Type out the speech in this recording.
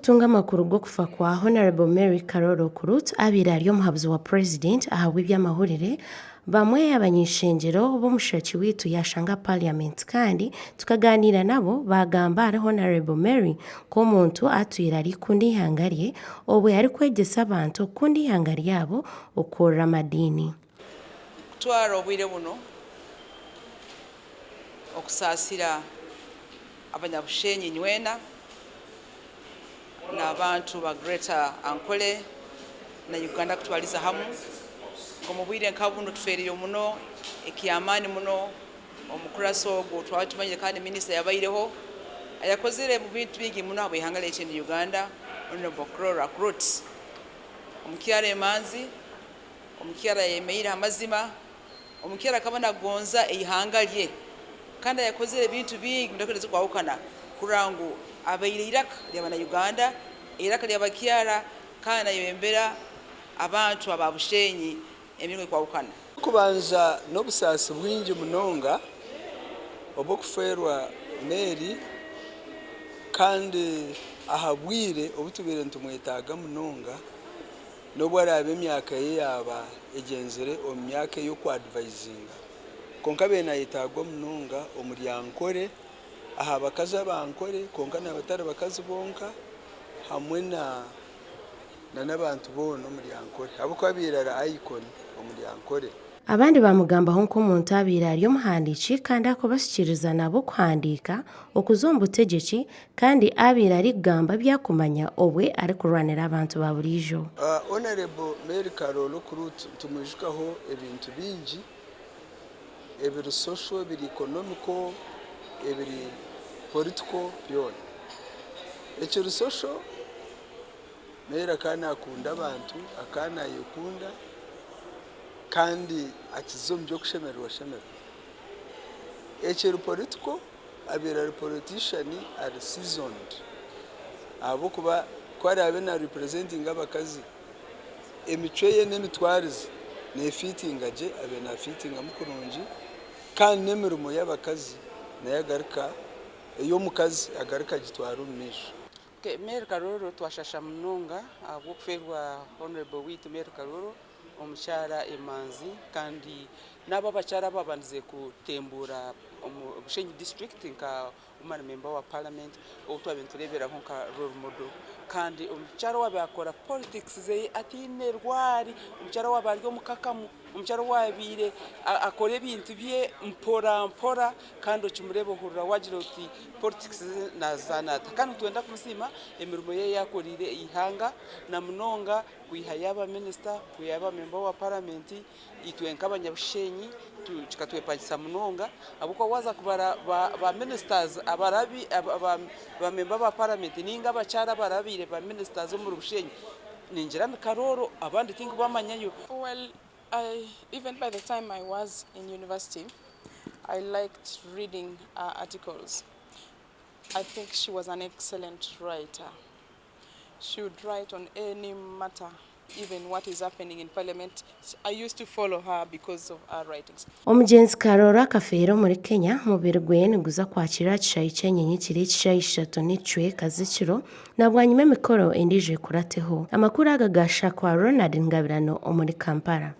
kutunga amakuru g'okufa kwa Hon. Mary Karoro Okurut abaire ari omuhabuzi wa Purezidenti ahabw'eby'amahurire, bamwe abany'ishengyero b'omushaki waitu yashanga Parliament kandi tukaganiira nabo baagamba ahari Hon. Mary nk'omuntu atwire arikukunda eihanga rye obwe arikwegyesa abantu okukunda eihanga ryabo okukorera amadiini. Kutwara obwire buno okusaasira Abanyabushenyi nywena n'abantu ba Greater Ankole na Uganda kutwariza hamu ngu omu bwire nka bunu tufeereirwe muno eky'amaani muno omukurasi ogu twaba tumanyire kandi minisita yabaireho ayakozire omu bintu bingi muno ahabw'eihanga ryaitu erya Uganda Honourable Clora Akurut omukyara emanzi, omukyara ayemeire aha mazima. Omukyara akaba nagonza eihanga rye kandi ayakozire ebintu bingi muno ebikwahukana kurora ngu abaire eiraka ry'abana Uganda, eiraka ry'abakyara kandi nayebembera abantu aba Bushenyi emiringo ekwahukana. Okubanza n'obusaasi bwingi munonga obw'okufeerwa Mary kandi aha bwire obu tubaire nitumwetaaga munonga. N'obu araabe emyaka ye yaaba egyenzire omu myaka ey'okwadivaizinga, kwonka abaire naayetaagwa munonga omuri Ankole, aha bakazi ab'Ankole kwonka na batari bakazi bonka hamwe na n'abantu boona omuri Ankole ahabw'okuba abaire ari icon omuri Ankole. Abandi baamugambaho nk'omuntu abaire ari omuhandiiki kandi akubasikiiriza nabo kuhandiika, okuza omu butegyeki kandi abaire arikugamba ebi arikumanya obwe arikurwanira abantu ba buriijo. Honourable Mary Karooro Okurut nitumwijukaho ebintu bingi ebiri social, ebiri economical, ebiri political byona. Ekiri social, Mary akaba nakunda abantu, akaba nayekunda kandi akiza omu by'okushemererwa shemererwa. Ekiri political, abaire ari politician ari seasoned ahabw'okuba ku araabe na representinga abakazi, emicwe ye n'emitwarize nefiitinga gye, abaire nafiitingamu kurungi kandi n'emirimo y'abakazi nayo agaruka, ey'omukazi agaruka agitwara omu maisho. Mary Karooro twashasha munonga ahabw'okufeerwa Honourable waitu Mary Karooro omukyara emanzi kandi n'abo abakyara ababandize kutembuura omu Bushenyi district nka woman member wa parliament ou twabaire nitureeberaho nka role model kandi omukyara owaabaire akora politics ze ataine rwari, omukyara owaabaire ari omukakamu, omukyara owaabaire akora ebintu bye mpora mpora kandi okimureeba ohurira waagira oti politics ze naazizaana ata. Kandi nitwenda kumusiima emirimo ye ei akoreire eihanga na munonga kwiha yaaba minisita, kwiha yaaba memba wa paramenti, itwe nk'abanyabushenyi kikatwepangisa munonga ahabw'okuba waaza kubara ba minisitazi abarabi ba memba ba paramenti nainga abakyara abarabaire ba minisitazi omuri Bushenyi ningira ni Karooro abandi tinkubamanyayo. Well, I, even by the time I was in university, I liked reading her articles. I think she was an excellent writer. She would write on any matter, even what is happening in parliament. I used to follow her because of her writings. Omugyenzi Karooro akafeera omuri Kenya, omubiri gwe niguza kwakirwa aha kishaayi ky'enyonyi kiri ekishaayi ishatu n'ekicweka z'ekiro na bwanyima emikoro endiijo ekurateho. Amakuru aga gaashakwa Ronald Ngabirano omuri Kampala.